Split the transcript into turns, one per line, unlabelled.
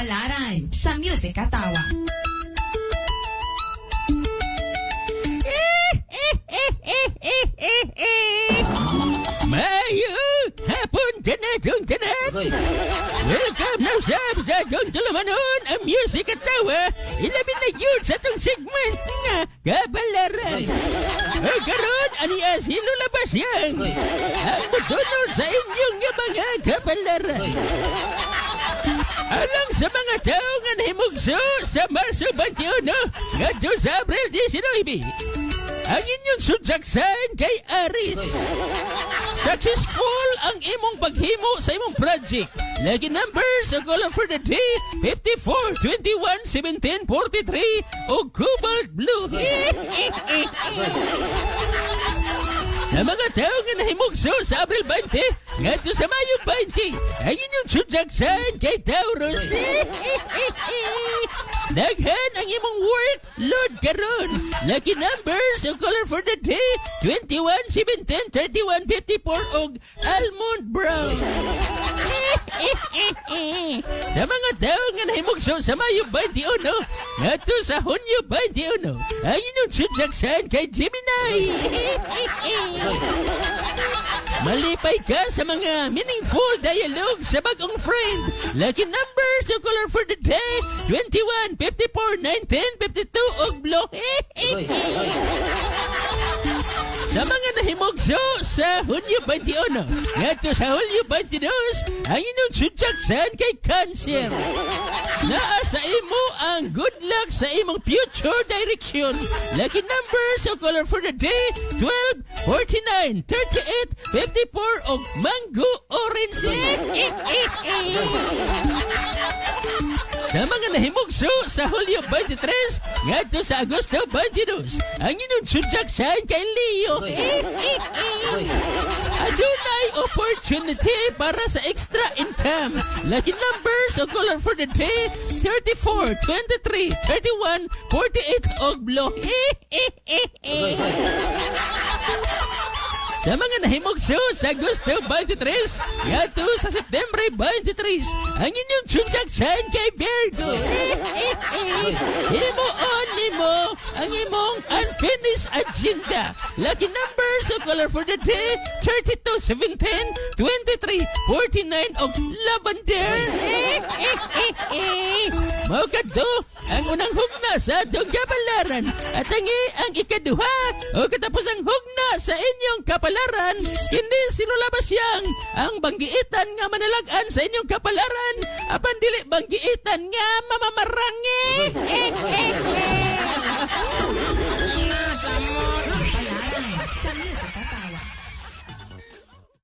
Kapalaran sa Music Katawa.
Mayo hapon kanatong tanan. Welcome na usab sa atong tulumanon ang Music at Tawa. Ilabi na yun sa atong segment nga Kapalaran. Ay karon ani si Lola Basyang ang mutunol sa inyong nga mga kapalaran. Alang sa mga tao nga nahimugso sa Marso 21 ngadto sa Abril 19, ang inyong zodiac sign kay Aries. Successful ang imong paghimo sa imong project. Lucky numbers sa column for the day, 54, 21, 17, 43 o cobalt blue. Sa mga tao nga nahimugso sa Abril 20 ngadto sa Mayo 20, ang inyong zodiac sign kay Taurus. Daghan ang imong work load karon. Lucky numbers o color for the day, 21, 17, 31, 54 og almond brown. Sa mga tao nga nahimugso sa Mayo 21 ngadto sa Hunyo 21, ang inyong zodiac sign kay Gemini. Malipay ka sa mga meaningful dialogue sa bagong friend. Lucky numbers o color for the day, 21, 54, 19, 52 og blue. Sa mga nahimugso sa Hunyo 21 ngadto sa Hulyo 22, ang inyong zodiac sign kay Cancer. Naa sa imo ang good luck sa imong future direction. Lucky numbers o color for the day, 12, 49, 38, 54 og mango orange. Sa mga nahimugso sa Hulyo 23 ngadto sa Agosto 22, ang inyong zodiac sign kay Leo. Adunay opportunity para sa extra income. Lucky numbers o color for the day, 34, 23, 31, 48 og blue. Sa mga nahimugso sa Agosto 23 ngadto sa September 23, ang inyong zodiac sign kay Virgo. Himuon nimo ang imong unfinished agenda. Lucky numbers o color for the day, 32, 17, 23, 49 og lavender. Mao kadto ang unang hugna sa atong kapalaran at ang ikaduha o katapusang hugna sa inyong kapalaran. Kini si Lola Basyang, ang banggiitan nga manalag-an sa inyong kapalaran apan dili banggiitan nga mamamarang.